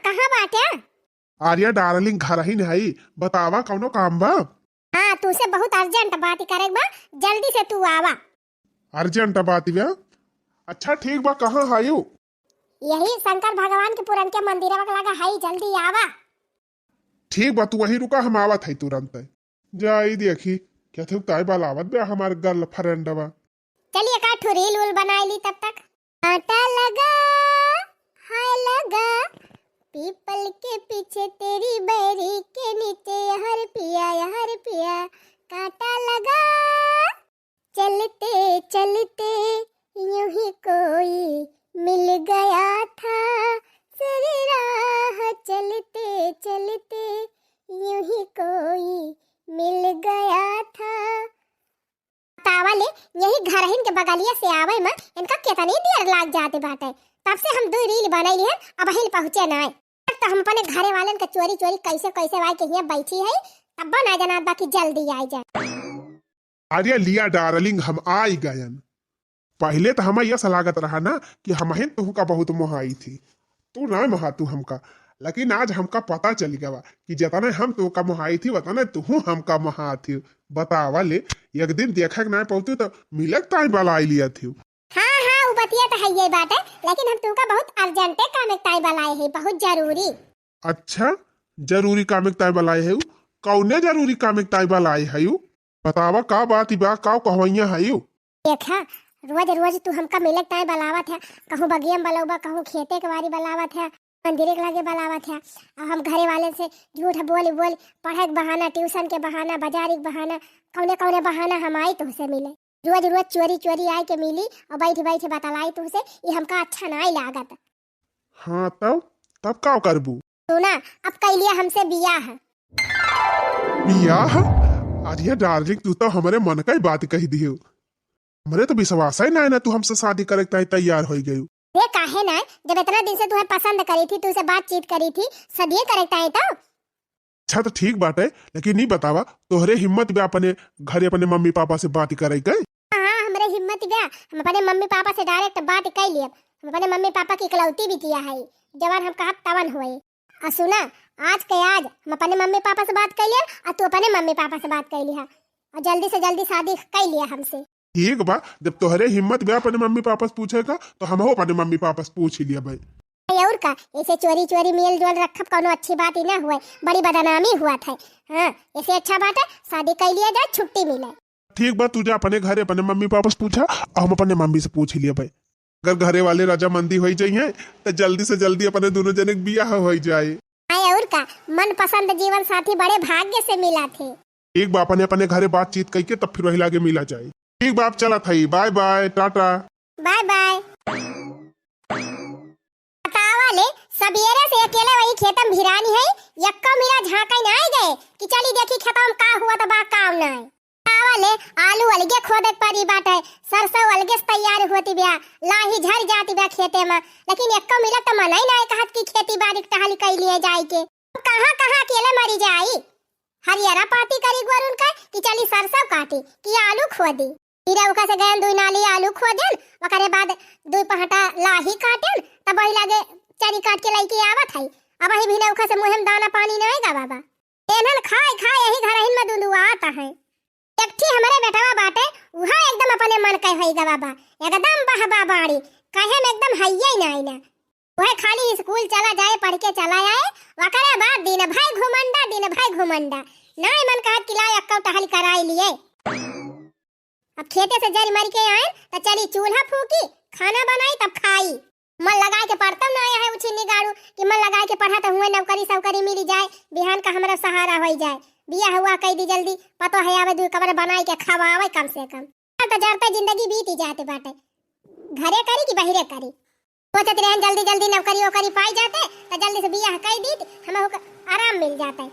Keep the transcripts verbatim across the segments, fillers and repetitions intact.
कहाँ बाटे? आर्या डार्लिंग, घरहिन हई, बतावा कौनो काम बा? हाँ, तुसे बहुत urgent बात करे बा, जल्दी से तू आवा। Urgent बात बा? अच्छा ठीक बा, कहाँ हयू? यही शंकर भगवान के पुरनके मंदिरवा के लगा हई, जल्दी आवा। ठीक बा, तू वहीं रुका, हम आवत हई तुरंत। जाई देखी, क्या थे ताई बलावत बा हमार girlfriend बा। चलिए, का ठो reel उल बनाई ली तब तक। कांटा लगा, हाय लगा, पीपल के पीछे तेरी बैरी के नीचे, यार पिया, यार पिया, कांटा लगा। चलते चलते यूं ही कोई मिल गया था, सरे राह चलते चलते यूं ही कोई मिल गया था। बतावा ले, यही घरहिन के बगलिया से आवे में इनका कितनी देर लाग जाते बाटे। तब से हम दो reel बनैली है, अबहिन पहुँचे नाय। तो हम अपने घरे वालन के चोरी चोरी कैसे कैसे आए के हियाँ बैठी है, तब ना जनात बा कि जल्दी आए जाए। अरे लिया डार्लिंग, हम आई गयन। पहिले त हमा यस लागत रहा ना कि हमहिन तुहका बहुत मोहाई थी, तू ना मोहा तू हमका, लेकिन आज हमका पता चल गवा कि जतने हम तुहका मोहाई थी, वतने तुहू हमका मोहा थी। बतावा ले, एक दिन देखे के ना पौतू तो मिले के ताई बलाई लिया थी। हाँ, हाँ, उ बतिया त हइये बाटे, लेकिन हम तुहका बहुत urgent काम के ताई बलाए है, बहुत जरूरी। अच्छा, जरूरी काम के ताई बलाए है? कौने जरूरी काम के ताई बलाए है? बतावा, का बात बा, का कहवैया है? देखा, रोज रोज तू हमका मिले के ताई बलावत है, कहूँ बगिया में बलौबा, कहूँ खेते के बारी बलावत है, मंदिरे के लगे बलावत है। अब हम घरे वाले से झूठ बोल बोल, पढ़े के बहाना, tuition के बहाना, बाजारी के बहाना, कौने कौने बहाना हम आई तुहसे मिले। रोज रोज चोरी चोरी आए के मिली और बैठ बैठ बतलाई तुहसे, ये हमका अच्छा नाई लागत। हाँ तब, तब का करबू? सुना, अब कैलिया हमसे बियाह। बियाह? अरे डार्लिंग, तू तो हमरे मन का ही बात कह दियो। हमरे तो विश्वास ही ना है ना तू हमसे शादी करे के ताई तैयार हो गयू। रे काहे ना, जब इतना दिन से तुहे पसंद करी थी, तुझसे बातचीत करी थी, सदिये करे के ताई तो। अच्छा तो ठीक बाटे, लेकिन ई बतावा, तोहरे हिम्मत बा अपने घरे अपने मम्मी पापा से बात करे के? हाँ, हमरे हिम्मत बा, हम अपने मम्मी पापा से direct बात कर लियब। हम अपने मम्मी पापा की इकलौती बिटिया है, जवन हम कहब तवन होए। और सुना, आज के आज हम अपने मम्मी पापा से बात कर लियब और तू अपने मम्मी पापा से बात कर लिहा और जल्दी से जल्दी शादी कर लिया हमसे। ठीक बा, जब तोहरे हिम्मत बा अपने मम्मी पापा से पूछे का, तो हमहू अपने मम्मी पापा से पूछ ही लिया भाई। भाई, और का, ऐसे चोरी चोरी मेल जोल रखब कौनो अच्छी बात ही ना हुए, बड़ी बदनामी हुआ था। हाँ, ऐसे अच्छा बात है, शादी कर लिया जाए, छुट्टी मिले। ठीक बा, तू जा अपने घरे अपने मम्मी पापा से पूछा, और हम अपने मम्मी से पूछ ही लिया भाई। अगर घरे वाले रजामंदी होई जाइए, तो जल्दी से जल्दी अपने दोनों जने के बियाह होई जाए। हाँ, और का, मनपसंद जीवन साथी बड़े भाग्य से मिला थे। ठीक बा, अपने अपने घरे बातचीत कइके तब फिर वही लागे मिला जाए। ठीक बा, आप चलत हई, bye bye, टाटा। Bye bye। बतावा ले, सबेरे से अकेले वही खेतम भिरानी है, यक्को मिला झांकई नाई गए कि चली देखी खेतम का हुआ त बा काम नाई। बतावा ले, आलू अलगे खोदे के परी बाटे, सरसों अलगे से तैयार होती ब्या, लाही झर जाती ब्या खेते में, लेकिन यक्को मिला त मनई नाई कहत कि खेती बाड़ी के टहली कई लिए जाए के। कहाँ कहाँ अकेले मरी जाई। हरियरा पाती करी गोरुन का कि चली सरसों काटी कि आलू खोदी। फिर ओका से गयन दुई नाली आलू खोदेन, ओकरे बाद दुई पहटा लाही काटेन, तब वही लागे चरी काट के लइके आवत हई। अब वही भी नौखा से मुँह में दाना पानी नहीं गा बाबा। एनन खाए खाए यही घरहिन में दुंदुआत है। एक ठी हमरे बेटवा बाटे, उहा एकदम अपने मन के होई गा बाबा, एकदम बहबा बाड़ी, कहे में एकदम हइये ही नाई ना। वह खाली स्कूल चला जाए, पढ़ के चला आए, वकरे बाद दिन भर घुमंडा, दिन भर घुमंडा। नाई मन कहत कि लाए अक्का टहल कराई लिए। अब खेते से जरी मर के आए, त चली चूल्हा फूकी, खाना बनाई, तब खाई। मन लगाए के पढ़तौ ना आया है उछिन्नी गाड़ू कि मन लगाए के पढ़ा त हुए नौकरी सौकरी मिली जाए, बिहान का हमरा सहारा होई जाए। बियाह हुआ कई दी जल्दी, पतो है आवे दुई कबर बनाए के खवावे कम से कम। त जरते जिंदगी बीती जाते बाटे, घरे करी कि बहिरे करी। सोचत रहन जल्दी जल्दी नौकरी ओकरी पाई जाते, त जल्दी से बियाह कई दीत, हमहू के आराम मिल जाते।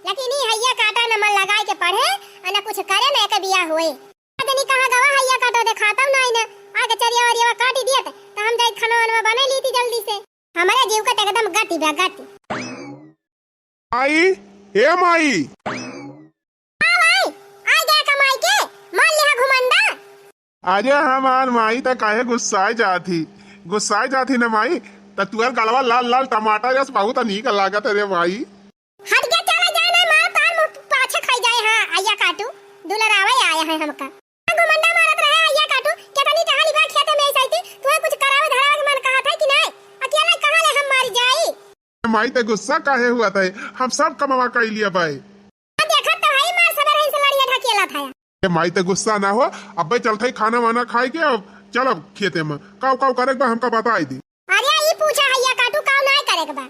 लेकिन ई हइया काटा न मन लगाए के पढ़े, आ न कुछ करे, न एके बियाह होए। आ जनी कहाँ गवा हइया काटा देखाता नाई न, आके चरिया वरिया काटी दियत, त हम जाई खाना वाना बने ली थी जल्दी से। हमारे जीव का त एकदम गति बा, गति। माई, ए माई। हाँ भाई, आ गया कमाई के, मार लिहा घुमंडा। अरे हमार माई त काहे गुस्साए जात ही, गुस्साए जात ही ना माई, त तुअर गलवा लाल लाल टमाटर जस बहुत नीक लागत है रे माई। हट के चला जाए ना, मार तार मुँह पाछे खाई जाए। हाँ, अइया काटू, दुलरावे आया है हमका। घुमंडा मारत रहे, अइया काटू, केतनी टहली बा खेते में ऐसे थी, तुहे कुछ करावे धरावे के मन कहत है कि नहीं? अकेला कहाँ ले हम मारी जाई? माई ते गुस्सा काहे हुआ था? हम सब कमवा कई लिया बाई। आ देखत तो है मार सबेरे से लड़िया ढकेला था। ए माई ते गुस्सा ना हो, अब्बे चलत है खाना वाना खाए के, अब चल अब खेते में। काव काव करे के बा हमका बताई दी। अरे ई पूछा है या काटू काव नाय करे के बा?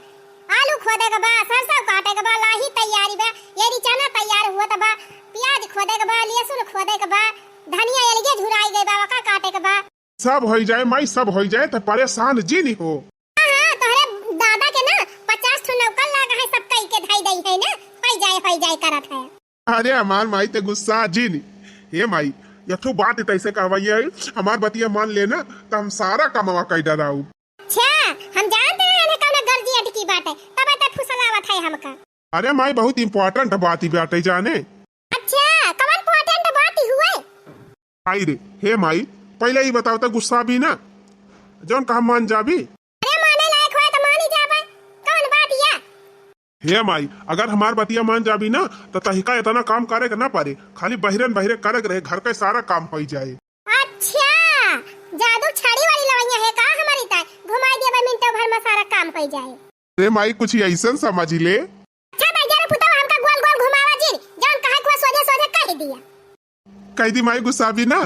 आलू खोदे के बा, सरसों काटे के बा, लाही तैयारी बा, ये रिचाना तैयार हुआ त बा, प्याज खोदे के बा, लहसुन खोदे के बा, धनिया अलगे झुराई गई बा, ओका काटे के बा। सब होई जाए माई, सब होई जाए, त परेशान जिन हो। हाँ, हाँ, तोहरे दादा के ना पचास ठो नौकर लागा है, सब कई के धई दई है ना, होई जाए, होई जाए करत है। अरे हमार माई ते गुस्सा जिन। हे माई, एक ठो बात तैसे कहवाई है, हमार बतिया मान लेना, त हम सारा कमवा कई डराऊ। अच्छा, हम जानते हैं ना कौन गर्जी अटकी बात है, तब तो फुसलावत है हमका। अरे माई, बहुत important बात ही बात है जाने। अच्छा, कौन important बात ही हुए? आई रे, हे माई, पहले ही बताओ तो गुस्सा भी ना, जौन कहा मान जाबी। अरे माने लायक होए तो मान ही जाबे, कौन बात या? हे माई, अगर हमार बतिया मान जाबी ना, तो तहिका इतना काम करे के ना पड़े, खाली बहिरन बहिरे करे के रहे, घर के सारा काम होई जाए। अच्छा, जादू छड़ी वाली लवैया है का हमारी ताई? घुमाई देबे मिनटों भर में सारा काम होई जाए। रे माई, कुछ ऐसन समझ ले। अच्छा, तो यार पुतवा हमका गोल गोल घुमावा जिन, जौन कहे को सोझे सोझे कह दिया। कह दी माई गुस्सा भी ना।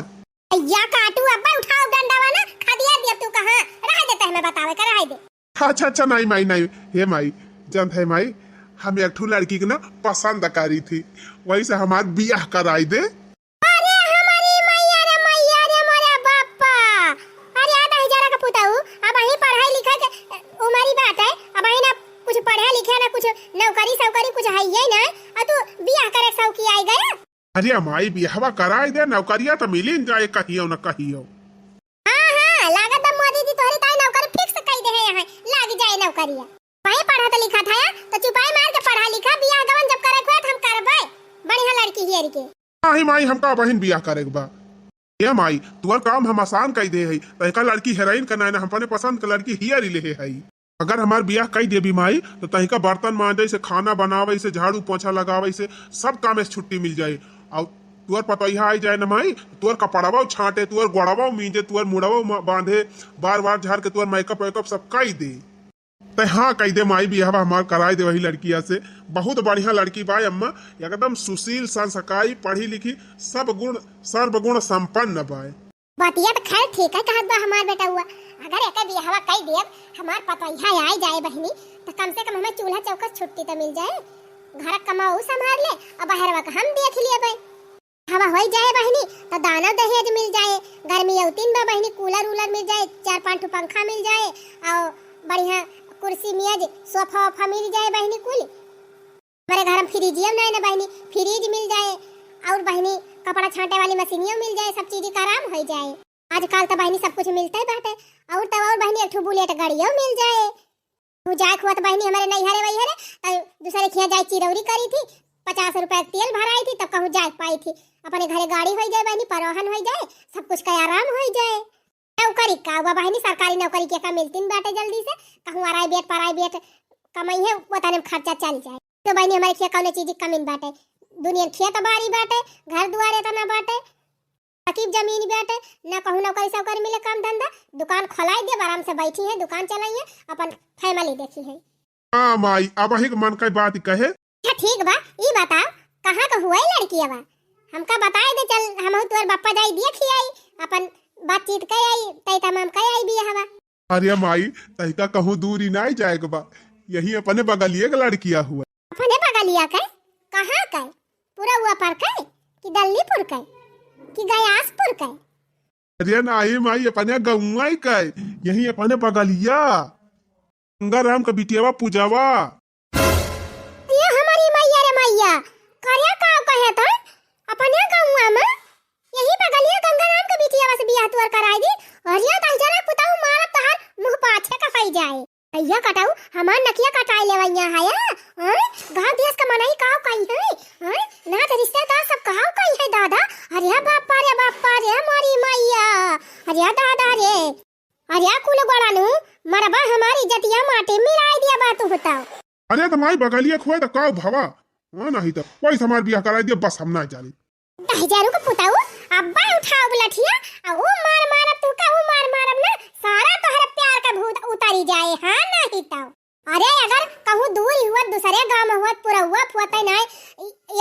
या काटू अब्बा उठाओ डंडावा ना, खदिया दिया तू कहाँ, रह देते हमें बतावे का, रह दे। अच्छा, अच्छा, नहीं माई, नहीं। हे माई, जानत है माई, हम एक ठो लड़की के ना पसंद करी थी, वही से हमार बियाह कराई दे। अरे हमारी मैया रे मैया रे मोरे बापा। अरे आ दही जरा के पुताऊ, अब अही पढ़ाई लिखाई के उमरी बात है, अब अही ना कुछ पढ़े लिखे ना कुछ नौकरी सौकरी कुछ है ये ना, और तू बियाह करे सौकी आई गया। अरे माई, बियाहवा कराई दे, नौकरिया तो मिलिन जाए कहियो न कहियो। हाँ, हाँ, लागत बा मोदी जी तोहरी ताई नौकरी fix कई दे है यहाँ, लाग जाए नौकरिया। भाई पढ़त लिखत है, तो चुपाई मार के पढ़ा लिखा, बियाह गवन जब करे के होए, तो हम करबे, बढ़िया लड़की हियर के। नाही माई, हमका बहिन बियाह करे के बा। ए माई, तुअर काम हम आसान कई दे है, तो एका लड़की हेराइन का नाय ना, हम अपने पसंद के लड़की हियर ही ले है। अगर हमार बियाह कई देबी माई, तो तहिका बर्तन मांजे से, खाना बनावे से, झाड़ू पोछा लगावे से, सब काम से छुट्टी मिल जाए। और तुअर पतोहिया आई जाए ना माई, तुअर कपड़वा छांटे, तुअर गोड़वा मींजे, तुअर मुड़वा म-, बांधे, बार बार झाड़ के तुअर makeup वेकअप सब कई दे। ते हाँ कई दे माई, बियाहवा हमार कराई दे वही लड़किया से। बहुत बढ़िया लड़की बाय अम्मा, एकदम सुशील, संस्कारी, पढ़ी लिखी, सब गुण, सर्वगुण संपन्न बाय। बतिया तो खैर ठीक है कहत बा हमार बेटउआ, अगर एके बियाहवा कई देब, हमार पतोहिया आई जाए बहिनी, तो कम से कम हमें चूल्हा चौका छुट्टी तो मिल जाए, घर कमाऊ संभाल ले और बहरवा का हम देख लेबे। हवा होई जाए बहिनी, तो दाना दहेज मिल जाए, गर्मी औतीन बा बहिनी, cooler उलर मिल जाए, चार पाँच ठो पंखा मिल जाए, और बढ़िया कुर्सी मेज सोफा वोफा मिल जाए बहिनी कुल। हमारे घर में फ्रिजियो नहीं ना बहिनी, फ्रिज मिल जाए, और बहिनी कपड़ा छांटे वाली मशीनियो मिल जाए, सब चीज का आराम हो जाए। आजकल तो बहिनी सब कुछ मिलते ही बाटे, और तो और बहिनी एक ठो बुलेट गाड़ियो मिल जाए। कहूँ जाए के हुआ तो बहिनी हमारे नैहरे वैहरे, तो दूसरे खिया जाए चिरौरी करी थी, पचास रुपया के तेल भराई थी, तब कहूँ जाए पाई थी। अपने घरे गाड़ी हो जाए बहिनी, परिवहन हो जाए, सब कुछ का आराम हो जाए। नौकरी का हुआ बहिनी, सरकारी नौकरी के का मिलती न बाटे जल्दी से, कहूँ अराई बेट पराई बेट कमाई है, वो तने में खर्चा चल जाए। तो बहिनी हमारे खिया कौनो चीज की कमी न बाटे, दुनिया में खेत बाड़ी बाटे, घर दुआर इतना बाटे, रकीब जमीन बाटे, ना कहूँ नौकरी सौकरी मिले, काम धंधा, दुकान खोलाई दे, आराम से बैठी है, दुकान चलाई है, अपन family देखी है। हाँ माई, अब अही के मन का बात कहे। अच्छा ठीक बा, ई बताओ कहाँ का हुआ ई लड़किया बा? हमका बताए दे, चल हमहू तोर बप्पा जाई देख ही आई, अपन बातचीत कई आई, तय तमाम कई आई बियाहवा। अरे माई, तहिका कहूँ दूरी नाई जाए के बा, यही अपने बगलिए के लड़किया हुआ। अपने बगलिया के? कहाँ के? पूरा ऊपर के? कि दल्लीपुर के? कि गयासपुर के? अरे नाही माई, अपने गौवा के, यही अपने बगलिया। गंगाराम का बिटियावा पूजावा। ये हमारी मैया रे मैया, करिया का कहे तो अपने गौवा में यही बगलिया गंगाराम का बिटियावा से बियाह तुअर कराई दी। अरे तहिजरा पुताऊ मारब तहार मुँह पाछे का सही जाए। भैया कटाऊ, हमार नकिया कटाई लेवैया है, हाँ? गाँव देश का मनई काव कही है, हाँ? नात रिश्तेदार सब काव कही है दादा। अरे बापा रे बापा रे मोरी मैया, अरे दादा रे। अरे कुल गोड़ा नु मरबा हमारी इज्जतिया माटी मिलाई दिया बा तू बताओ। अरे त माई बगलिया खोए त का भवा? हाँ, नहीं त वही हमार बियाह कराई दिया, बस हम ना जानी। दहिजरू के पुताऊ, अब्बा उठाओ लठिया, आ ऊ मार मारब तू का, ऊ मार मारब ना, सारा तोहरा प्यार का भूत उतारी जाए, हाँ नहीं त। अरे अगर कहूँ दूर हुआ, दूसरे गाँव में हुआ, पुरहुआ हुआ तय नाय,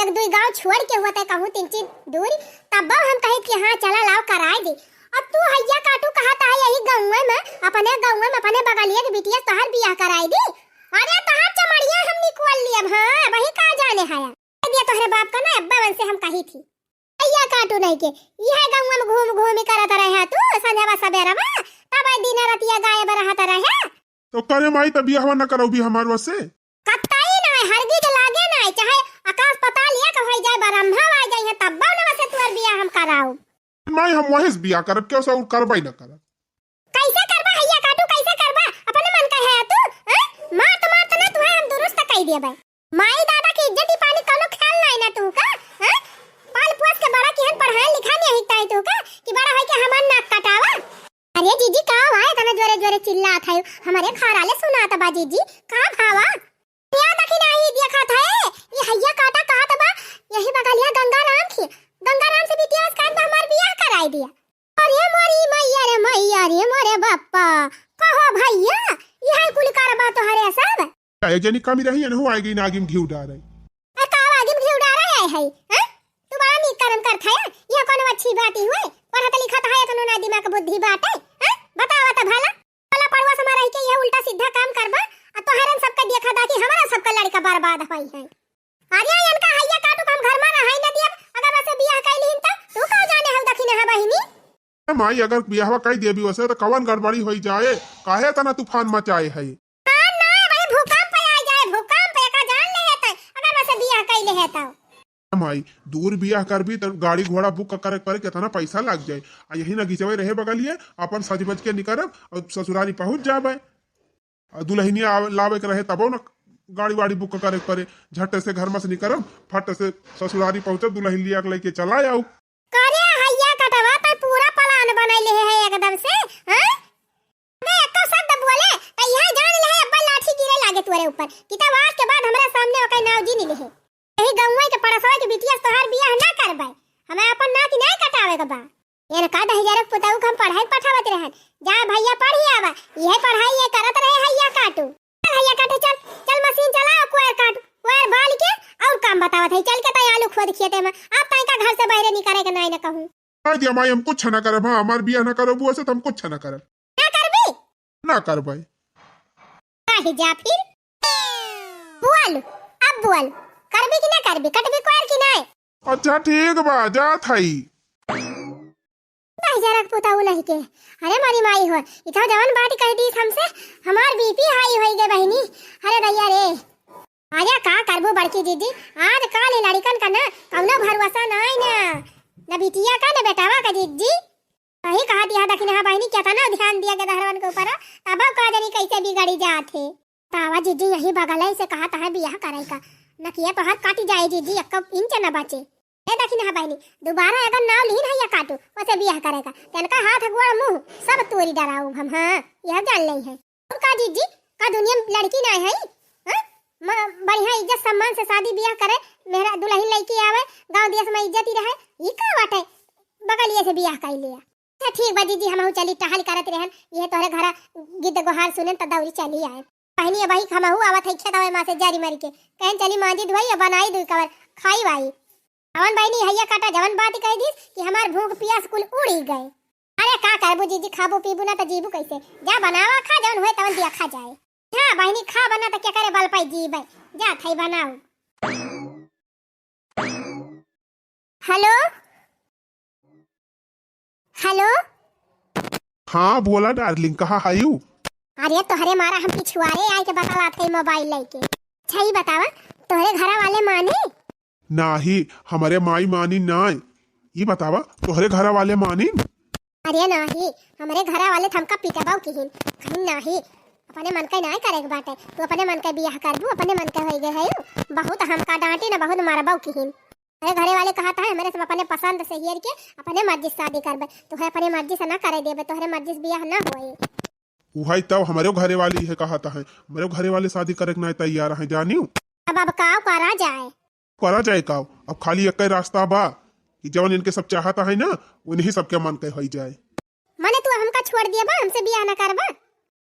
एक दुई गाँव छोड़ के हुआ तय कहूँ तीन चार दूर, तब हम कहे कि हाँ चला लाओ कराए दे। अब तू हैया काटू कहत है यही गाँव में, अपने गाँव में, अपने बगलिया के बिटिया तोहार बियाह कराए दी। अरे तोहार चमड़िया हम निकल लियब, हाँ वही का जाने है। दिया तोहरे बाप का ना अब्बा मन से हम कही थी। भैया काटू नहीं के, यह गाँव में घूम घूम करत रहे तू, संझवा सबेरवा, तब दिन रतिया गायब रहत रहे। तो करे माई, तब बियाहवा न करौबी हमार वसे? कतई नहीं, हरगिज लागे नहीं, चाहे आकाश पताल एक होई जाए, ब्रह्मा आ जाए, तब न वसे तुअर बियाह हम कराऊ। माई, हम वही से बियाह करब, क्यों से और करबे न करब। कैसे करबा हैया काटू, कैसे करबा? अपने मन का है तू, हैं? मारत मारत ना तुहे हम दुरुस्त कई देबे। माई दादा के इज्जत पानी कौनो ख्याल नाई ना तू का, हैं? पाल पोस के बड़ा किहन, पढ़ाई लिखाई नहीं हिकताई तू का कि बड़ा होई के हमार नाक कटावा? अरे जीजी का हुआ है इतना जोरे जोरे चिल्लात है? हमारे घर आले सुनात बा जीजी, का भावा? या देखी नाही देखत है, ये हैया काटा कहत बा, यही बगलिया गंगाराम की, गंगाराम से बिटिया से कहत बा हमार बियाह कराई दिया। अरे मोरी मैया रे मैया रे मोरे बापा, कहो भैया, यही कुल करबा तोहरे सब? एक जनी कमी रही, एनहु आइ गई नागिन घिउ डारे। आ का नागिन घिउ डारे आए है, हैं? तू बड़ा नीक कर्म करत है, यह कोनो अच्छी बात ही हुए? पढ़त लिखत है, इतनो ना दिमाग बुद्धि बाटे, हैं? बतावा त भला। वाला पड़वा से रह के यह उल्टा सीधा काम करबा, आ तोहरन सबका देखा दा कि हमारा सबका लड़का बर्बाद होई है। अरे इनका हैया काटू हम घर में रहाई न दियब, अगर वसे बियाह कई लिहिन त तू का जाने हउ दखिनहा बहिनी? ए माई, अगर बियाहवा कई देबी वसे त कवन गड़बड़ी होई जाए? काहे तना तूफान मचाए है? हाँ ना, वही भूकंप आ जाए, भूकंप एका जान ले है त, अगर वसे बियाह कई ले है त। माई, दूर बियाह करबी त गाड़ी घोड़ा बुक करे के परे, केतना पैसा लाग जाए। आ यही ना घिचवे रहे बगलिए, अपन सज बज के निकरब और ससुरारी पहुँच जाबे। आ दुलहिनिया आवे, लावे के रहे तबो ना गाड़ी वाड़ी बुक करे के परे, झट से घर में से निकरब, फट से ससुरारी पहुँचब, दुलहिन लिया के लेके चला आऊ। करे हैया कटवा, तै पूरा plan बनैले है एकदम से, हाँ? अबे एको शब्द बोले, त इहे जान ले, अब्बा लाठी गिरे लागे तोरे ऊपर, कि तब आज के बाद हमरा सामने ओकर नाव जिन ले। यही गौवा के पड़सवा के बिटिया से तोहार बियाह ना करबै, हमें अपन नाक नहीं कटावे के बा। इनका दहिजरक पुतहु के हम पढ़ाई पठावत रहन, जा भैया पढ़ी आवा, इहे पढ़ाई ये करत रहे हैया काटू। चल हैया काटू, चल, चल मशीन चला, कोयर काट, कोयर बाल के और काम बतावत है, चल के तै आलू खोद खेते में, अब तै का घर से बाहरे निकरे के नाई न कहूँ। कह दिया माई, हम कुछ ना करब, हाँ, हमार बियाह ना करब, वैसे तो हम कुछ ना करब। ना करबी? ना करबै। काहे जा फिर? बोल, अब बोल, करबी कि ना करबी, कटबी कोयर कि नाई? अच्छा ठीक बा, जात हई। दहिजरक पुतहु लहिके। अरे मोरी माई हो, इथो जवन बात कह दीस हमसे, हमार BP high होई गे बहिनी। अरे दैया रे। अरे का करबू बड़की जीजी, आज काल ई लड़िकन का ना कौनो भरोसा नाई ना, न बिटिया का न बेटावा का जीजी। सही कहा दिया दखिनहा बहिनी, केतना ध्यान दिया के दहरवन के ऊपर, तब का जनी कैसे बिगड़ी जात है। तावा जीजी यही बगल है से कहा तहा बियाह करे का, नकिया तोहार कट जाए जीजी, एक इंच न बचे। ए दखिनहा बहिनी, दोबारा अगर नाव लिहिन हैया काटू, ओसे बियाह करे का, तेनका हाथ गोड़ मुंह सब तोरी डराऊ हम, हाँ, यह जान ले है। और का जीजी, का दुनिया में लड़की ना है, हाँ? म-, बढ़िया इज्जत सम्मान से शादी बियाह करे, मेहरा दुलहिन लइके आवे, गाँव देश में इज्जत ही रहे, ई का बाटे, बगलिए से बियाह कर लिया। अच्छा ठीक बा जीजी, हमहू चली टहल करत रहन, इहे तोहरे घरा गिद्ध गोहार सुनन त दौरी चली आए। बहिनी, अबही हमहू आवत है खेतवे मा से जरी मरी के। कहन चली मांजी धोई, बनाई दुई कवर, खाई वाई। अवन बहिनी, हैया काटा जवन बात कह दीस कि हमार भूख पियास कुल उड़ी गए। अरे का करबू जीजी, खाबू पीबू ना त जीबू कैसे? जा बनावा खा, जवन होए तवन दिया खा जाए। हाँ बहिनी, खा बना त क्या करे बल पाई जीबे। जा थाई बनाऊ। हेलो, हेलो। हाँ बोला डार्लिंग, कहाँ हायू? अरे तोहरे मारा हम पिछुआरे आए के बतलात है मोबाइल लेके। अच्छा ई बतावा, तोहरे घरा वाले माने? नाही, हमरे माई मानी नाय। ई बतावा, तोहरे घरा वाले मानी? अरे नाही, हमरे घरा वाले त हमका पिटबाऊ किहिन, कहीं नाही, अपने मन के नाय करे के बाटे, तू अपने मन के बियाह करबू, अपने मन के होई गए है, बहुत हमका डांटी ना, बहुत मारबाऊ किहिन। अरे घरे वाले कहत है, हमरे सब अपने पसंद से हेर के अपने मर्जी से शादी करबे, तोहे अपने मर्जी से ना करे देबे, तोहरे मर्जी से बियाह ना होए। उहइ तउ हमरेउ घरे वाले इहे कहत हैं, हमरेउ घरे वाले शादी करे के नाहीं तैयार हैं, जानिउ। अब, अब काउ करा जाए? करा जाए काउ? अब खाली एक्कै रास्ता बा कि जउन इनके सब चाहत हैं ना, उनही सबके मन के होइ जाए। मने तू हमका छोड़ दिया बा, हमसे बियाह ना करबा?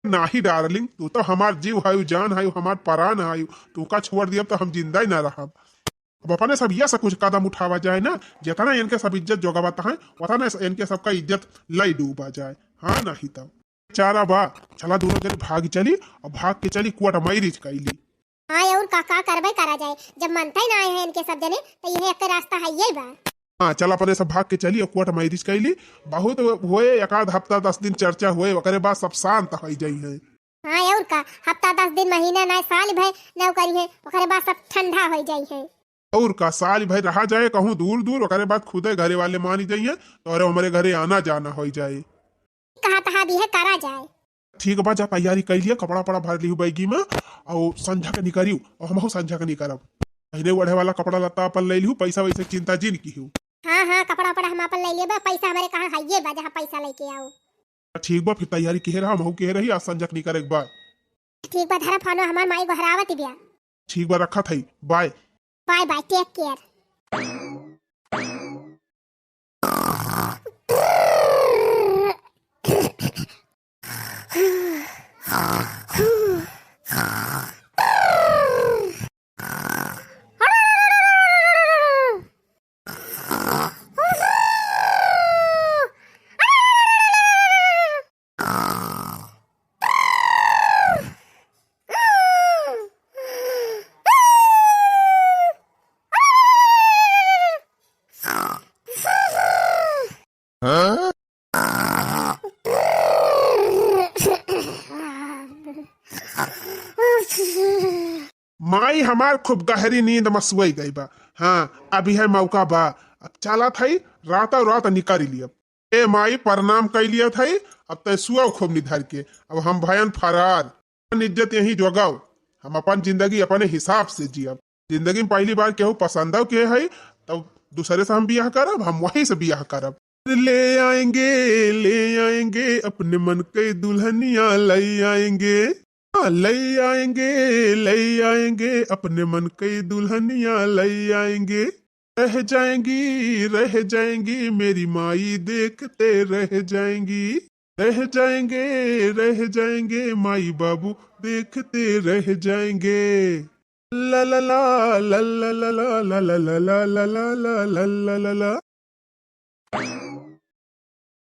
नाहीं darling, तू तउ हमार जीव हयू, जान हयू, हमार परान हयू, तू का छोड़ दियब तउ हम जिंदा ही ना रहब। अब अपने सब ये सब कुछ कदम उठावा जाए ना, जितना इनके सब इज्जत जोगावत हैं, उतना इनके सबका इज्जत लई डूबा जाए। हाँ, नाहीं तउ चारा बा, चला दुनो जने भाग चली अउर भाग के चली court marriage कइली। हाँ, अउर का, का करबे करा जाए, जब मनते ना आए हैं इनके सब जने, तो यह एक रास्ता है, ये बा। हाँ, चला अपने सब भाग के चली अउर court marriage कइली। बहुत होए, एक आध हफ्ता, दस दिन चर्चा होए, ओकरे बाद सब शांत होइ जाई हैं। हाँ, अउर का, हफ्ता, दस दिन, महीना, ना साल भर ना करी है, ओकरे बाद सब ठंडा होइ जाई है। अउर का, साल भर रहा जाए कहूँ दूर दूर, ओकरे बाद खुदे घरे वाले मानी जाइए, तोहरे हमरे घरे आना जाना होइ जाए। कहा तहा भी है, करा जाए। ठीक बा, जा तैयारी कइ लिया, कपड़ा वपड़ा भर लिहू बैगी में, अउर संझा के निकरियो, अउर हमहू संझा के निकरब। पहिने ओढ़े वाला कपड़ा लत्ता अपन लइ लिहू, पैसा वैसे चिंता जिन किहू। हाँ, हाँ, कपड़ा वपड़ा हम अपन लइ लेबा, पैसा हमरे कहाँ हइये बा, जहाँ पैसा लइके आउ। ठीक बा, फिर तैयारी किहे रहा, हमहू किहे रही, आज संझा के निकरे के बा। ठीक बा, धरा फोनो, हमार माई गोहरावत बिया। ठीक बा, रखत हई, bye। Bye bye, take care। माई हमार खूब गहरी नींद में सोई गई बा। हाँ, अभी है मौका बा, अब चलत हई, रातों रात निकाल लियब। ए माई, प्रणाम कइ लियत हई, अब तै सुअव खूब निधर के, अब हम भयन फरार। अपन इज्जत यहीं जोगाव, हम अपन जिंदगी अपने हिसाब से जियब। जिंदगी में पहली बार केहू पसंदव के हई, तब दूसरे से हम बियाह करब, हम वहीं से बियाह करब। ले आएंगे, ले आएंगे अपने मन के दुल्हनिया, लई आएंगे। हाँ, लई आएंगे, लई आएंगे अपने मन के दुल्हनिया, लई आएंगे। रह जाएंगी, रह जाएंगी, मेरी माई देखते रह जाएंगी। रह जाएंगे, रह जाएंगे, माई बाबू देखते रह जाएंगे। ला ला ला, ला ला ला ला, ला ला ला ला, ला ला ला ला, ला ला ला ला।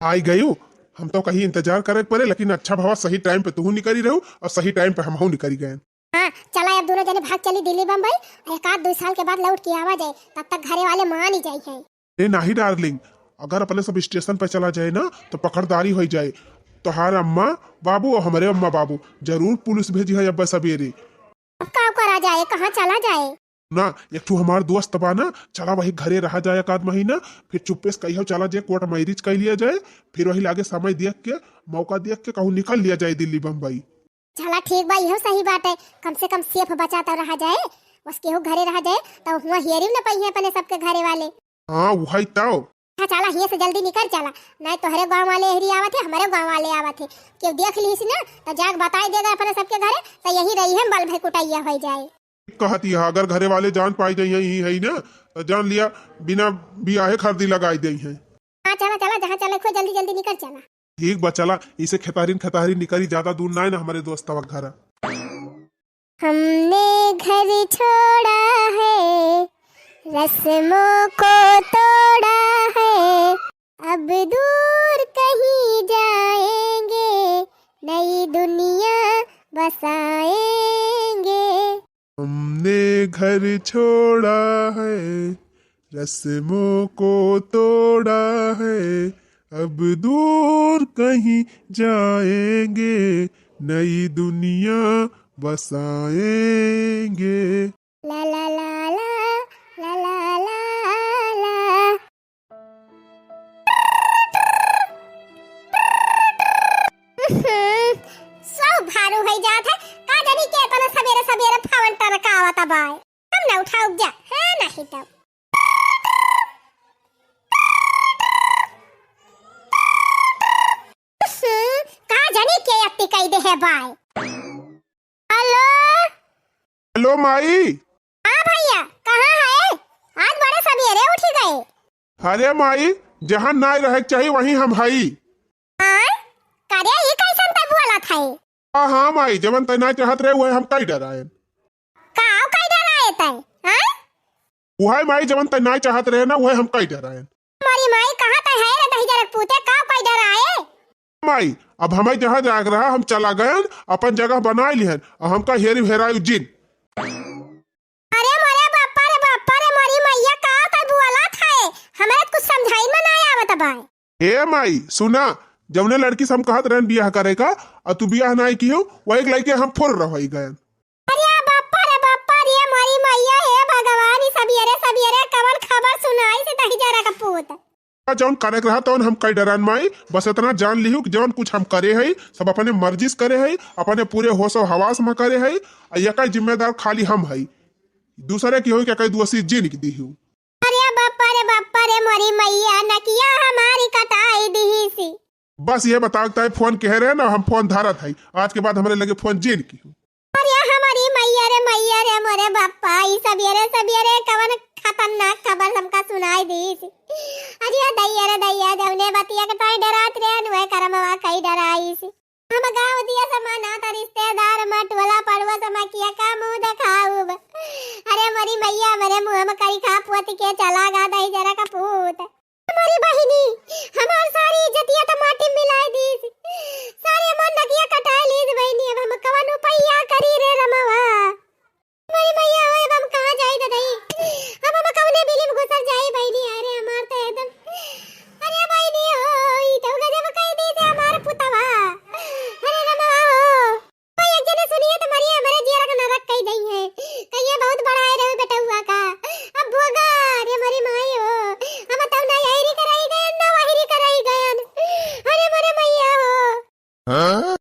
आई गयू, हम तो कहीं इंतजार करे के पड़े, लेकिन अच्छा भवा सही टाइम पे तुहू निकरी रहू और सही टाइम पे हमहू निकरी गए। हाँ, चला अब दोनों जने भाग चली दिल्ली बम्बई, एक आध दो साल के बाद लौट के आवा जाए, तब तक घरे वाले मान ही जाई है। ए नाही डार्लिंग, अगर अपने सब स्टेशन पे चला जाए ना तो पकड़दारी हो जाए। तोहार अम्मा बाबू और हमारे अम्मा बाबू जरूर पुलिस भेजी है अब सवेरे। अब का करा जाए, कहाँ चला जाए? ना, एक ठो हमार दोस्त बा ना, चला वही घरे रहा जाए एक आध महीना, फिर चुप्पे से कहियो चला जाए, कोर्ट मैरिज कर लिया जाए, फिर वही लागे समय देख के, मौका देख के कहूँ निकल लिया जाए दिल्ली बम्बई। चला ठीक बा, इहो सही बात है, कम से कम सेफ बचा तो रहा जाए, बस केहू घरे रहा जाए तो हुआ हेरी न पाई है अपने सबके घरे वाले। हाँ, वही तो। अच्छा, चला, हियाँ से जल्दी निकल चला, नहीं तोहरे गाँव वाले एहरी आवत है, हमारे गाँव वाले आवत है, केहू देख लीस ना, तो जाके बताई देगा अपने सबके घरे, तो यही रही है, बल भाई कुटैया हो जाए। कहती है, अगर घरे वाले जान पाई जाई हैं, यही है ना, तो जान लिया, बिना बियाहे खर्दी लगाई देई हैं। हाँ, चला, चला, जहाँ चले खो, जल्दी, जल्दी निकल चला। ठीक बा, चला, इसे खेतारिन, खेतारिन निकली, ज्यादा दूर ना है ना हमारे दोस्तवा घर। हमने घर छोड़ा है, रस्मों को तोड़ा है, अब दूर कहीं जाएंगे, नई दुनिया बसाएंगे। हमने घर छोड़ा है, रस्मों को तोड़ा है, अब दूर कहीं जाएंगे, नई दुनिया बसाएंगे। ला ला ला ला, ला ला ला ला। हम्म, सौ भारू होइ जात है, का जानी के इतना सबेरे सबेरे फोन टरकावत बाय। हम ना उठाउब जा, हाँ, नहीं तो। हम्म, का जानी के अत्ती कई दे है बाय। हेलो। हेलो माई। हाँ भैया, कहाँ है? आज बड़े सबेरे उठी गए। अरे माई, जहाँ नाई रहे के चाही, वहीं हम हई। हाँ? करे, ई कैसन तै बोलत है? हाँ, हाँ माई, जवन तै नाई चाहत रहे, वही हम कई डराएन। का कई डराए तै? हाँ? उहै माई, जवन तै नाई चाहत रहे ना, उहै हम कई डराएन। मारी माई, कहाँ तै है रे दहिजरक पूते, का कई डराए? माई, अब हमें जहाँ जाग रहा, हम चला गयन, अपन जगह बनाई लिहन, अब हमका हेरी हेरायु जिन। अरे मोरे बापा रे बापा रे, मोरी मैया, का तै बोलत है? हमरा त कुछ समझाई में नाई आवत बा। ए माई, सुना, जवने लड़की से हम कहत रहन बियाह करे का, अ तू बियाह नाई किहू, वही के लइके हम फुर रह गयन। अरे बापा रे बापा रे, मोरी मैया, हे भगवान, ई सबेरे सबेरे कवन खबर सुनाइस दहिजरक पूत? जौन करे के रहा तौन हम कई डराएन माई, बस इतना जान लिहू कि जौन कुछ हम करे हई, सब अपने मर्जी से करे हई, अपने पूरे होश और हवास में करे हई, आ एकर जिम्मेदार खाली हम हई, दूसरे की होई के कई दोषी जिन के दिहू। अरे बापा रे बापा रे, मोरी मैया, नकिया हमारी कटाई दिहिसी। बस ये बताओ, ताई फोन कहे रहे ना, हम फोन धरत हई, आज के बाद हमरे लगे फोन जिन किहू। अरे हमारी मैया रे, मैया रे, मोरे बापा, ई सबेरे सबेरे कवन खतरनाक खबर हमका सुनाई दीस। अरे दैया रे दैया, जवने बतिया के ताई डरात रहे, नुए करमवा कई डराइस। हम गाँव दिया समाना त रिश्तेदार मा, टोला पड़ोस मा किया का मुँह देखाउब। अरे मोरी मैया, मोरे मुँह में करी खा पोत के चला गा दहिजरक पूत। हमारी बहिनी, हमार सारी इज्जतिया त माटी में मिलाई दीस, सारे हमार नकिया कटाए लीस बहिनी, अब हम कवन उपैया करी रे रमवा? हमारी मैया हो, अब हम कहाँ जाई ददई? अब हम कवने बिली में घुसर जाई बहिनी? अरे हमार त एकदम, अरे बहिनी हो, ई तो गजब कह दीस हमार पुतवा। अरे रमवा हो। कोई एक जने सुनिए तो मरिए, हमरे जियरा का नरक कई दई है। कहिए बहुत बड़ाए रहे बेटउआ का। अब भोगा, अरे मरी माई हो। हम तब ना यही कराई गयन, ना वही कराई गयन। अरे मरे मैया हो। हाँ?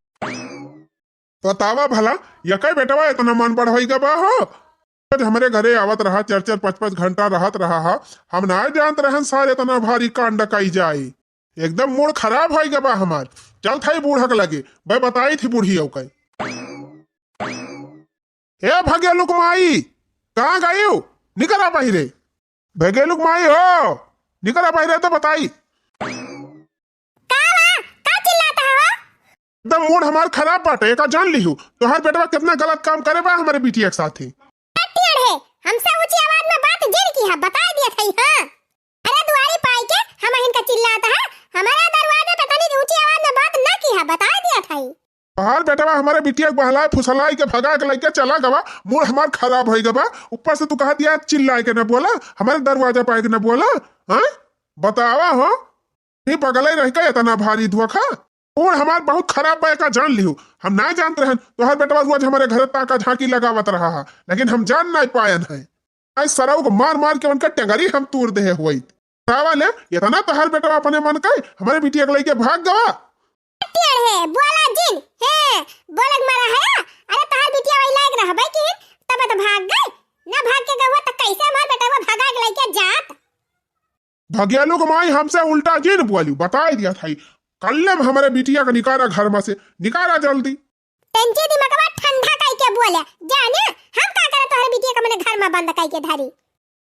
बतावा भला, यकै बेटवा इतना मन बढ़ होई गबा हो? रोज हमरे घरे आवत रहा, चार चार पाँच पाँच घंटा रहत रहा हा। हम ना जानत रहन सार इतना भारी कांड कई जाई। एकदम मूड खराब होई गबा हमार। चल थाई बूढ़ा के लगे, बे बताई थी बूढ़ी औ कई। ए भगेलुक माई, कहाँ गई हो? निकरा बाहिरे। भगेलुक माई हो, निकरा बाहिरे तो बताई। का बा? का चिल्लात हवा? एकदम मूड हमार खराब बाटे, एका जान लिहू। तोहार बेटवा कितना गलत काम करे बा हमरे बिटिया के साथे। ए टेढ़े, हमसे ऊंची आवाज में बात जिन किहा, बताई दिया थई, हाँ। अरे दुआरी पाई के हम हिनका चिल्लात है, हमारा दरवाजा पे तनी ऊंची आवाज में बात ना किहा, बताई दिया थई। तोहार बेटवा हमरे बिटिया के बहलाए फुसलाए के भगा के लइके चला गवा, मूड हमार खराब होई गवा। ऊपर से तू कहा दिया चिल्लाए के ना बोला, हमरे दरवाजा पाए के ना बोला, हाँ? बतावा हो। ही बगले रह के इतना भारी धोखा। मूड हमार बहुत खराब बा, एका जान लिहू। हम ना जानत रहन, तोहार बेटवा रोज हमरे घर ताका झांकी लगावत रहा हा, लेकिन हम जान नाई पायन है। आज सरऊ को मार मार के उनका टंगरी हम तूर देहे हुई। बतावा ले, इतना तोहार बेटवा अपने मन का हमरे बिटिया के लइके भाग गवा। टेढ़े, बोला जिन, हे, बोले के मारा है, अरे तोहार बिटिया वही लायक रहबे की, तब तो भाग गई, ना भाग के गवा तो कैसे हमार बेटवा भगा के लइके जात? भगेलुक माई हमसे उल्टा जिन बोली, बताई दिया थाई। कल्ले में हमरे बिटिया के निकारा घर में से, निकारा जल्दी। तंची दिमागवा ठंडा कई के बोले, जाने हम का करे तोहरे बिटिया के मने घर में बंद कई के धरी।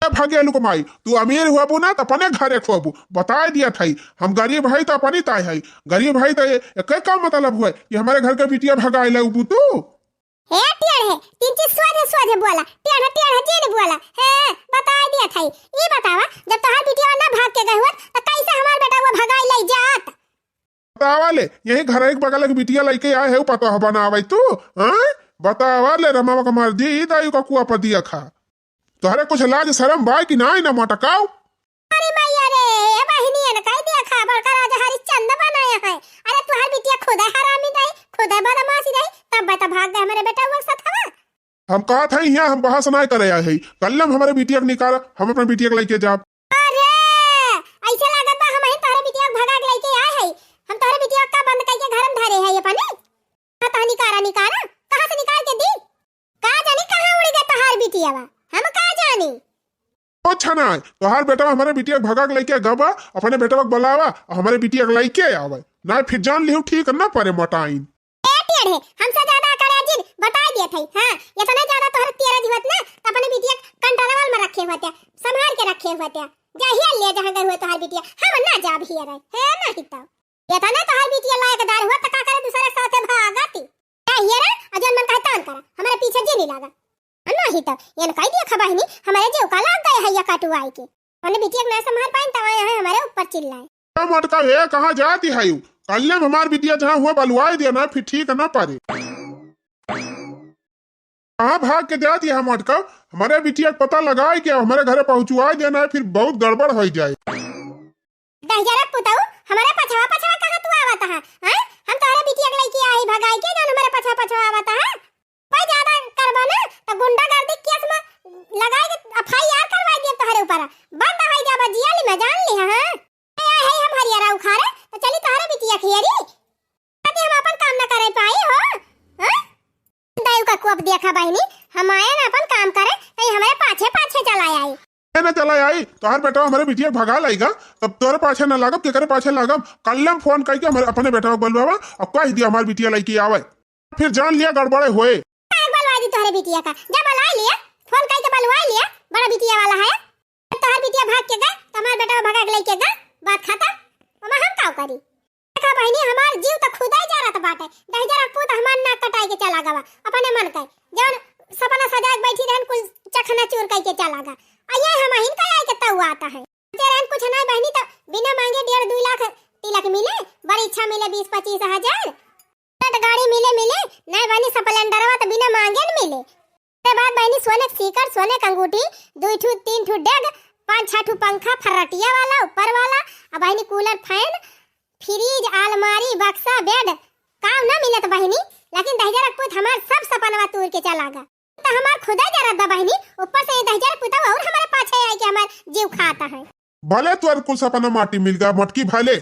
ए भगेलुक माई, तू अमीर होबू ना त अपने घरे खोबू, बताई दिया थाई। हम गरीब हई त अपनी ताई हई, गरीब हई त ये, एके का मतलब हुए कि हमरे घर के बिटिया भगाई लगबू तू? हे टेढ़े, तीन चीज सोझे सोझे बोला, टेढ़े टेढ़े जिन बोला। हे, बताई दिया थाई। ई बतावा, जब तोहार बिटिया ना भाग के गए हुआ, त कैसे हमार बेटवा भगाई लई जात? बतावा ले, यही घर एक बगल के बिटिया लइके आए है, पतोह बनावे तू, हाँ? बतावा ले, रमवा के मर्जी, ई दाई का कुआ पर दिया खा। तोहरे कुछ लाज शरम बा कि नाई ना मोटकाऊ? अरे मैया रे, ए बहिनियन कह दिया खा, बड़का राजा हरिश्चंद्र बनाया है। अरे तोहार बिटिया खुदे हरामी रही, खुदे बदमाशी रही, तब बता भाग गए हमारे बेटा वो सथवा। हम कहत हई, हियाँ हम बहस नाय करे आए हई। कल्ले हम हमरे बिटिया के निकाल, हम अपने बिटिया के लइके जाब। अरे, ऐसे लागत बा हमहिन तोहरे बिटिया के भगा के लइके आए हई। हम तोहरे बिटिया का बंद कइके घर में धरे हई अपने। हाँ, तो निकारा, निकारा, कहाँ से निकाल के दी? का जानी कहाँ उड़ गए तोहार बिटिया बा, हम का जानी। अच्छा ना, तोहार बेटवा हमरे बिटिया के भगा के लइके गबा, अपने बेटवा के बुलावा, और हमरे बिटिया के लइके आवे। ना फिर जान लिहू ठीक ना परे मोटाइन। ए हमसे ज्यादा अकड़े जिन बताई देत है। हाँ, इतना ज्यादा तोहरे तेरज होत ना, त अपने बिटिया के control में रखे होते, संभाल के रखे होते। जाहिया ले जहाँ गए हुए तोहार बिटिया, हम ना जाब हियरे, है नहीं तो। इतना तोहार बिटिया लायकदार हुआ त का करे दूसरे साथे भागती। जाहियरे, अ जौन मन कहे तौन करा, हमारे पीछे जिन लागा। नहीं तो, ये कह दिया खा बहिनी, हमारे जीव का लाग गए है या कटुआई के। अपने बिटिया के ना संभाल पाइन, तब आए हैं हमारे ऊपर चिल्लाए। ए मोटका, हे, कहाँ जाती है यू? कल्ले में हमार बिटिया जहाँ हुआ बलुआई दिया ना, फिर ठीक ना पारे। कहाँ भाग के जाती है मोटका? हमारे बिटिया के पता लगाए के हमारे घरे पहुँचुआई देना है, फिर बहुत गड़बड़ हो जाए। दहिजरा पुतऊ, हमारे पछवा पछवा कहाँ तू आवत है? हैं? हम तोहरे बिटिया के लइके आई भगाई के, जौन हमारे पछवा पछवा आवत है? कोई ज्यादा करबो ना, तो गुंडागर्दी केस में लगाई के F I R करवाई देब तोहरे ऊपर। बंद हो जाबा जियाली में, जान लिहा, हाँ? ए, ए, है हम हरियरा उखाड़े, तो चली तोहरे बिटिया खियरी। ताकि हम अपन काम ना करे पाई हो, हाँ? दायु का कोप देखा बहिनी, हम आए ना अपन काम करे, कहीं हमारे पाछे पाछे चला आई। ए ना चला आई, तोहर बेटा हमारे बिटिया भगा लाइगा, तब तोहरे पाछे ना लागब, केकरे पाछे लागब? कल्ले में फोन करके हमारे अपने बेटा को बुलवावा और कह दिया हमारे बिटिया लइके आवे। फिर जान लिया गड़बड़े होए। काहे बलवा दी तोहरे बिटिया का? जा बलवा लिया, फोन करके बलवा लिया, बड़ा बिटिया वाला है। तोहर बिटिया भाग के गए, तो हमार बेटा भगा के लेके गए, बात खत्म। ओमा हम काव करी? देखा बहिनी, हमार जीव तो खुदा ही जरत बाटे। दहिजरा पूत हमार नाक कटाई के चला गवा, अपने मन के। जौन सपना सजाए के बैठी रहन, कुल चखना चूर करके चला गा। आ ये हम हिन का आए के तऊ आता है। जे रहन कुछ ना बहिनी, तो बिना मांगे डेढ़ दुई लाख तिलक मिले, बड़ी इच्छा मिले बीस पच्चीस हजार। बुलेट गाड़ी मिले मिले, नहीं बहिनी, स्प्लेंडरवा तो बिना मांगे न मिले। ओकरे बाद बहिनी सोने के सीकर, सोने के अंगूठी, दुई ठू, तीन ठू डेग, पाँच छह ठू पंखा, फर्रटिया वाला, ऊपर वाला, आ बहिनी कूलर, फैन, फ्रिज, आलमारी, बक्सा, बेड, काव ना मिलत बहिनी, लेकिन दहिजरा पूत हमार सब सपनवा तूर के चला गा। तो हमार खुदा जरत बा बहिनी, ऊपर से ये दहिजरा पुतवा और हमारे पाछे आई के हमार जीव खाता है। भले तोर कुल सपना माटी मिल गया मटकी भले।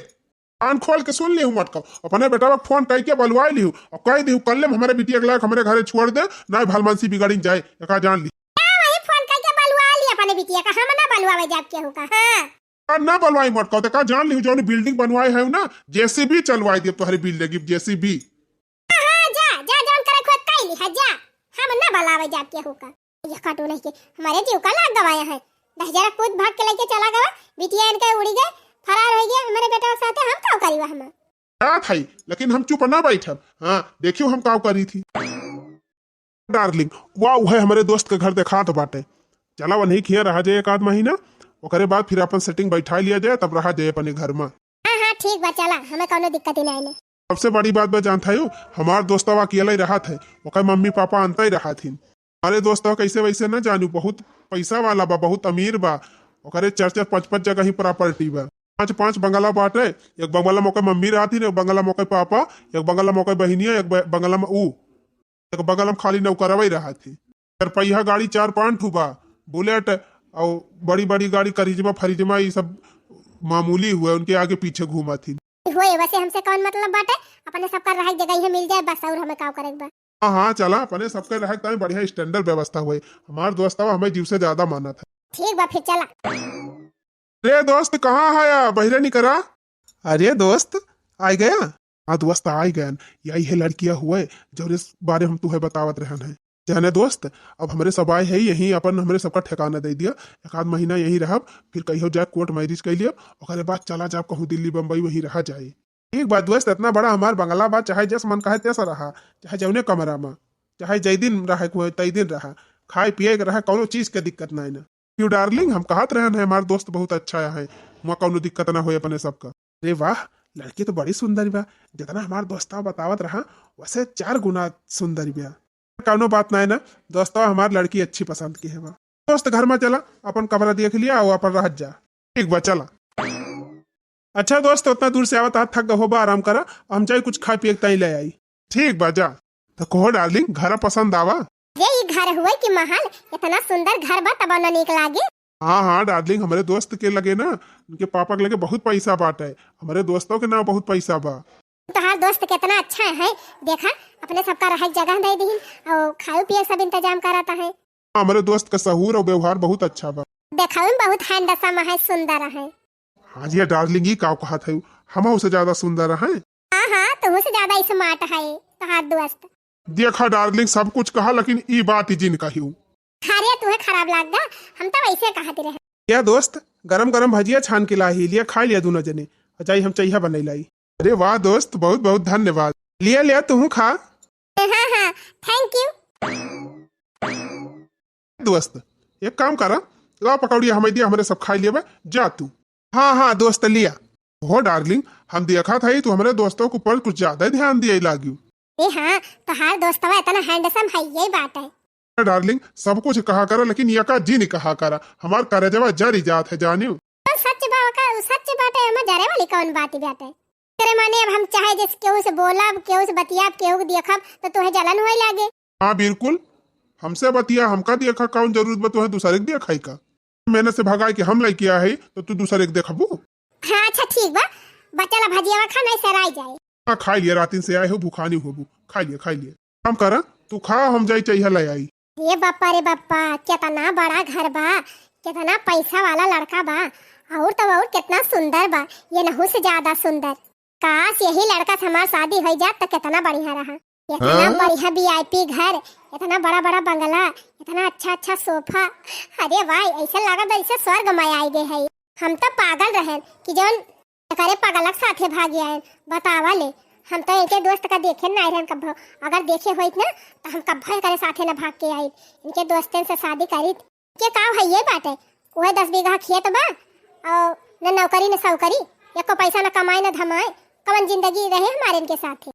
कान खोल के सुन लिहू मटका, अपने बेटवा के फोन कई के बलवाई लिहू और कह दिहू कल्ले में हमारे बिटिया के लायक हमारे घरे छोड़ दे, ना भलमनसी बिगड़िन जाए, एका जान ली। का वही फोन कई के बलवा ली अपने बिटिया का, हम ना बलवावे जाब केहू का, हाँ। आ ना बलवाई मटका, तो का जान लिहू जौन बिल्डिंग बनवाए है ना, J C B चलवाई दे तोहरे बिल्डिंग, J C B। हाँ, हाँ, जा, जा, जौन करे खोज कई ली, हाँ, जा, हम ना बलवावे जाब केहू का। ये काटू नहीं के हमारे जीव का लाग गवाया है। दहिजरा पूत भाग के लेके चला गवा, बिटिया इनके उड़ी गए, फरार हो गए, हमारे बेटा के साथे हम काव करी वह हम। जात हई, लेकिन हम चुप ना बैठब। हाँ, देखियो हम काव करी थी। डार्लिंग, वाह, उहे हमरे दोस्त के घर देखात बाटे। चला वहीं खिया रहा जाए एक आध महीना, ओकरे बाद फिर अपन सेटिंग बैठा लिया जाए, तब रहा जाए अपने घर में। हाँ, हाँ, ठीक बा, चला, हमें कौनो दिक्कत ही नहीं ने। सबसे बड़ी बात बा जानत हयू, हमार दोस्तवा अकेले रहत है, ओकर मम्मी पापा अंतई रहत हिन। अरे दोस्तवा कैसे वैसे न जानू, बहुत पैसा वाला बा, बहुत अमीर बा, ओकरे चार चार पाँच पाँच जगह ही प्रॉपर्टी बा, पाँच पाँच बंगला बाटे। एक बंगला में ओकर मम्मी रहत हिन, एक बंगला में ओकर पापा, एक बंगला में ओकर बहिनिया, एक ब-, बंगला में ऊ, एक बगल में खाली नौकरवा ही रहत ही। चार पहिया गाड़ी चार पाँच ठू बा, बुलेट और बड़ी बड़ी गाड़ी करिजमा फरिजमा, ई सब मामूली हुए, उनके आगे पीछे घूमत ही। होए, वैसे हमसे कौन मतलब बाटे, अपने सबका रहे जगह ही मिल जाए बस, और हमें काव करे के बा। हाँ, हाँ, चला, अपने सबके रहे ताई बढ़िया स्टैंडर्ड व्यवस्था हुए। हमार दोस्तवा हमें जीव से ज्यादा मानत है। ठीक बा, फिर चला। रे दोस्त, कहाँ है या? बहिरे निकरा। अरे दोस्त, आइ गया? हाँ दोस्त, आइ गयन। यही है लड़किया हुए, जौने बारे हम तुहे बतावत रहन है। जाने दोस्त, अब हमरे सब आए है यहीं, अपन हमरे सबका ठिकाना दे दिया। एक आध महीना यहीं रहब, फिर कहियो जाए कोर्ट मैरिज कर लिया, ओकरे बाद चला जाब कहूँ दिल्ली बम्बई, वहीं रहा जाए। ठीक बा दोस्त, इतना बड़ा हमार बंगला बा, चाहे जस मन कहे तैसा रहा, चाहे जौने कमरा में, चाहे जै दिन रहे के होए, तै दिन रहा, खाए पिए के रहे, कौनो चीज के दिक्कत नहीं ना। क्यों डार्लिंग, हम कहत रहन है, हमार दोस्त बहुत अच्छा है, वहाँ कौनो दिक्कत ना होए अपने सबका। अरे वाह, लड़की तो बड़ी सुंदर बा, जितना हमार दोस्ता बतावत रहा, वैसे चार गुना सुंदर बा। कौनो बात नहीं ना, दोस्ता हमार लड़की अच्छी पसंद की है बा। दोस्त घर में चला, अपन कमरा देख लिया और अपन रहत जा। ठीक बा, चला। अच्छा दोस्त, उतना दूर से आवत हाथ थक गए होबा, आराम करा, हम जाई कुछ खाए पिए के ताई ले आई। ठीक बा, जा। तो कहो डार्लिंग, घर पसंद आवा? ये ई घर हुए कि महल, इतना सुंदर घर बा, तब न नीक लागे। हाँ, हाँ डार्लिंग, हमरे दोस्त के लगे ना, उनके पापा के लगे बहुत पैसा बाटे, हमरे दोस्तों के ना बहुत पैसा बा। तोहार दोस्त कितना अच्छा है, देखा, अपने सबका रहे जगह दे दीन और खाए पिए सब इंतजाम कराता है। हमरे दोस्त का सहूर और व्यवहार बहुत अच्छा बा। देखावे में बहुत handsome है, सुंदर है। हाँ जी डार्लिंग, ई का कहत है, हम उसे ज्यादा सुंदर है। हाँ, हाँ, तुमसे ज्यादा smart है। तोहार दोस्त। देखा डार्लिंग, सब कुछ कहा, लेकिन ई बात जिन कहियो। अरे, तुहे खराब लाग गा, हम तो वैसे कहत रहे। या दोस्त, गरम गरम भजिया छान के लाही, लिया खा लिया दोनों जने। अजाई हम चइहा बनई लाई। अरे वाह दोस्त, बहुत बहुत धन्यवाद। लिया लिया, तुहू खा। हाँ हाँ, thank you। दोस्त, एक काम करा, ला पकौड़िया हमें दिया, हमरे सब खाई लेबे, जा तू। हाँ हाँ दोस्त, लिया। हो डार्लिंग, हम देखत हई तू हमरे दोस्तों के ऊपर कुछ ज्यादा ही ध्यान दिए लागियो। ए हाँ, तोहार दोस्तवा इतना handsome है, यही बात है। डार्लिंग, सब कुछ कहा करा, लेकिन यका जिन कहा करा, हमार करेजवा जरी जात है जानियो। तो सच बा का, सच बात है, एमा जरे वाली कौन बात बात है? तेरे माने अब हम चाहे जैसे केहू से बोलब, केहू से बतियाब, केहू के देखब, तो तुहे जलन होए लागे। हाँ बिल्कुल, हमसे बतिया, हमका देखा, कौन जरूरत बा तुहे दूसरे के देखाई का? मेहनत से भगाई के हम लइके आए हई, तो तू दूसरे के देखबू? हाँ अच्छा ठीक बा, बचला भजियावा खा, नहीं सराई जाए। हाँ, खाई लिया, रातिन से आए हो, भुखानी होबू, खाई लिया, खाई लिया। काम करा, तू खा, हम जाई चइहा ले आई। ए बप्पा रे बप्पा, केतना बड़ा घर बा, केतना पैसा वाला लड़का बा, और तो और केतना सुंदर बा, ये नहू से ज्यादा सुंदर। काश यही लड़का से हमार शादी होइ जात त केतना बढ़िया रहा। इतना हाँ? बढ़िया VIP घर, इतना बड़ा बड़ा बंगला, इतना अच्छा अच्छा सोफा। अरे वाह, ऐसा लागत बा जैसे स्वर्ग में आए गए है। हम तो पागल रहन कि जौन एकरे पगलक साथे भाग आयन। बतावा ले, हम तो इनके दोस्त का देखे नाई रहन कब्बो। अगर देखे होइत ना, तो हम कब्बो एकरे साथे न भाग के आइत। इनके दोस्तन से शादी करीत। के का है ये बाटे? उहे दस बीघा खेत बा, और न नौकरी न सौकरी, एको पैसा न कमाए न धमाए, कवन जिंदगी रहे हमारे इनके साथे?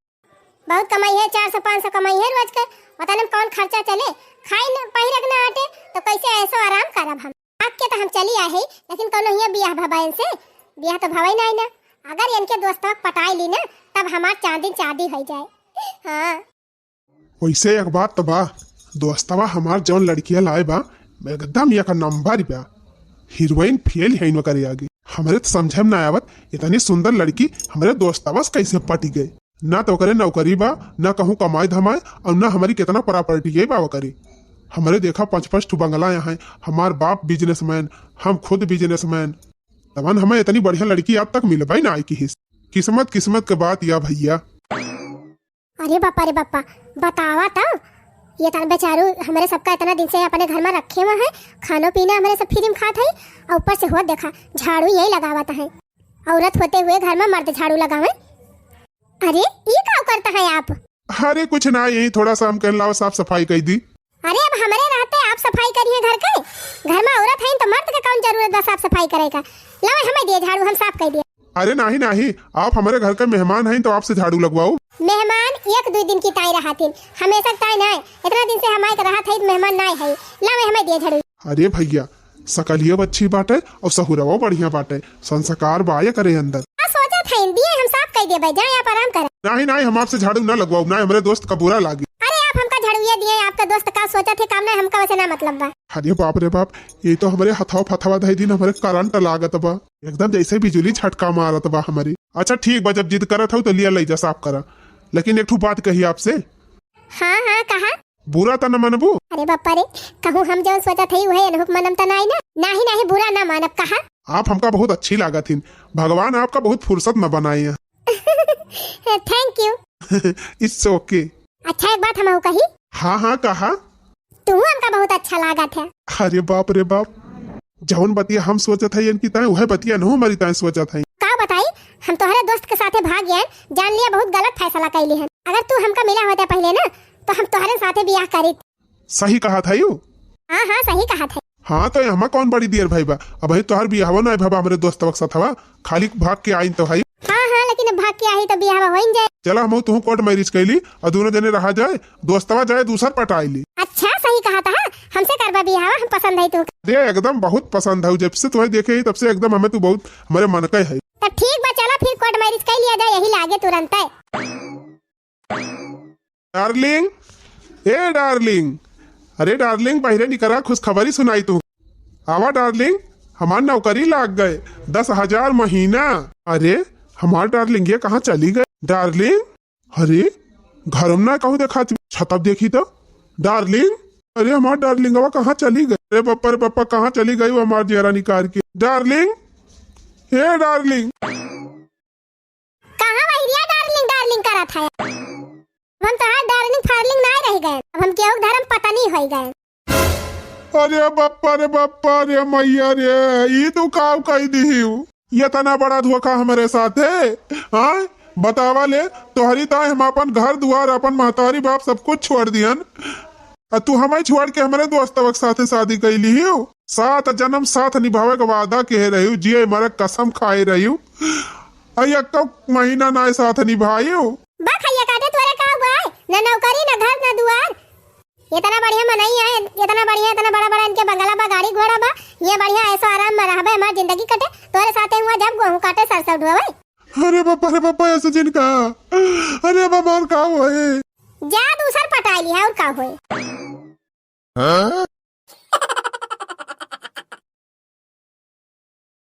बहुत कमाई है, चार सौ पाँच सौ कमाई है रोज के, पता नहीं कौन खर्चा चले, खाई न पहिरे के न आटे, तो कैसे ऐसो आराम करब हम? आग के तो हम चली आए है, लेकिन कौनो हियाँ बियाह भवा इनसे? बियाह तो भवा ही नहीं ना। अगर इनके दोस्तवा के पटाई ली ना, तब हमार चांदी चांदी हो जाए। हाँ। वैसे एक बात तो बा, दोस्तवा हमार जौन लड़किया लाए बा, एकदम एक नंबर बा, हीरोइन फेल है इनकरे आगे। हमरे तो समझे में ना आवत, इतनी सुंदर लड़की हमरे दोस्तवा से कैसे पटी गए। ना तो ओकरे नौकरी बा, ना कहूँ कमाए धमाए, और ना हमारी कितना प्रॉपर्टी है बा ओकरे। हमरे देखा पाँच पाँच ठो बंगला यहाँ है, हमार बाप बिजनेसमैन, हम खुद बिजनेसमैन, तबन हमें इतनी बढ़िया लड़की आज तक मिलबे ना आई किहिस। किस्मत, किस्मत के बात या भैया। अरे बापा रे बापा, बतावा तो, ये तन बेचारू हमरे सबका इतना दिन से अपने घर में रखे हुए हैं, खानो पीना हमरे सब फ्री में खात है, और ऊपर से होत देखा झाड़ू यही लगावत है। औरत होते हुए घर में मर्द झाड़ू लगावे। अरे, ये का करता है आप? अरे कुछ ना, यही थोड़ा सा हम कहन लाओ साफ सफाई कर दी। अरे, अब हमरे रहते आप सफाई करिए घर के? घर में औरत है तो मर्द के कौन जरूरत बा साफ सफाई करे का? लाओ हमें दिए झाड़ू, हम साफ कर दिए। अरे नाही नाही, आप हमरे घर के मेहमान हैं तो आपसे झाड़ू लगवाओ। मेहमान एक दो दिन की ताई रहत हिन, हमेशा ताई ना है। इतना दिन से हमारे के रहत है तो मेहमान ना है। लाओ हमें दिए झाड़ू। अरे भैया, सकलियो अच्छी बाटे और सहुरवो बढ़िया बाटे, संस्कार बा एकरे अंदर। का सोचत है, दिए हम साफ कर देबे, जाए आप आराम करें। नाही नाही, हम आपसे झाड़ू ना लगवाओ, ना हमरे दोस्त का बुरा लागे। अरे आप हमका झाड़ू ये दिए, आपका दोस्त का सोचत है, काम ना, हमका वैसे ना मतलब बा। अरे बाप रे बाप, ये तो हमरे हथवा फथवा धई दिन हमरे करंट लागत बा, एकदम जैसे बिजुली झटका मारत बा हमरे। अच्छा ठीक बा, जब जिद करत हो तो लिया ले जा साफ करा, लेकिन एक ठो बात कही आपसे। हाँ हाँ, कहा। बुरा त न मनबू? अरे बापा रे, कहूँ हम जौन सोचत हई उहे एनहुक मनम त नाही ना? नाही नाही, बुरा ना मानब, कहा। आप हमका बहुत अच्छी लागत हिन, भगवान आपका बहुत फुर्सत में बनाए हैं। Thank you। It's okay। अच्छा एक बात हमहू कही। हाँ हाँ, कहा। तू हमका बहुत अच्छा लागत है। अरे बाप रे बाप, जौन बतिया हम सोचत हई इनकी ताए, उहे बतिया नहु हमारी ताए सोचत हई। का बताई, हम तोहरे दोस्त के साथे भाग गए, जान लिया बहुत गलत फैसला कैली हन। अगर तू हमका मिला होता पहले ना, तो हम तोहरे साथे बियाह करीत। सही कहा था यू। हाँ हाँ, सही कहा था। हाँ तो हमा कौन बड़ी देर भाई बा, अबही तोहर बियाहवा ना भवा हमरे दोस्तवा के साथवा, खाली भाग के आइन तो भाई। हाँ हाँ, लेकिन अब भाग के आई तो बियाहवा होइन जाए। चला हम तू कोर्ट मैरिज कैली और दोनों जने रहा जाए, दोस्तवा जाए दूसर पटाई ली। अच्छा सही कहा था, हमसे करबा बियाहवा, हम पसंद है तू। अरे एकदम बहुत पसंद है, जब से तुम्हें देखे ही तब से एकदम हमें तू बहुत हमारे मन का है। तब ठीक बा, चला फिर कोर्ट मैरिज कर लिया जाए, यही लागे तुरंत है। डार्लिंग, ए डार्लिंग, अरे डार्लिंग, बहिरे निकरा, खुशखबरी सुनाई तू। आवा डार्लिंग, हमार नौकरी लाग गए, दस हजार महीना। अरे हमार डार्लिंग, ये कहाँ चली गए डार्लिंग? अरे घर में ना कहूँ देखात, छतब देखी तो। डार्लिंग, अरे हमार डार्लिंगवा कहाँ चली गई? अरे पप्पा रे पप्पा, कहाँ चली गई वो हमार जियरा निकाल के? डार्लिंग, हे डार्लिंग। कहाँ बहिरिया डार्लिंग डार्लिंग करत है? हम तो हम केहू के धर्म पत्नी होइ गए। अरे बप्पा रे बप्पा रे मैया रे, ई तू काव कइ दिहिउ? एतना बड़ा धोखा हमरे साथे, हाँ? बतावा ले, तोहरी ताई हम आपन घर दुआर, आपन महतारी बाप सब कुछ छोड़ दिहन, आ तू हमइ छोड़ के हमरे दोस्तवा के साथे शादी कइ लिहिउ। सात जनम साथ निभावे के वादा किहे रहिउ, जिए मरे कसम खाए रहिउ, आ एक्को महीना नाहीं साथ निभाइउ। बा खइया काटे, तोरे का हुआ है? न नौकरी, न घर, न दुआर। एतना बढ़िया मनई है, एतना बढ़िया, एतना बड़ा बड़ा इनके बंगला बा, गाड़ी घोड़ा बा, ये बढ़िया ऐसो आराम में रहबे, हमार जिंदगी कटे, तोरे साथे हुआ जब गोहूँ काटे सरसों ढोवे। अरे बापा रे बापा, ऐसे जिन का, अरे बाबा, और का हुआ है? जा दूसर पटाई लिहा, और का होए?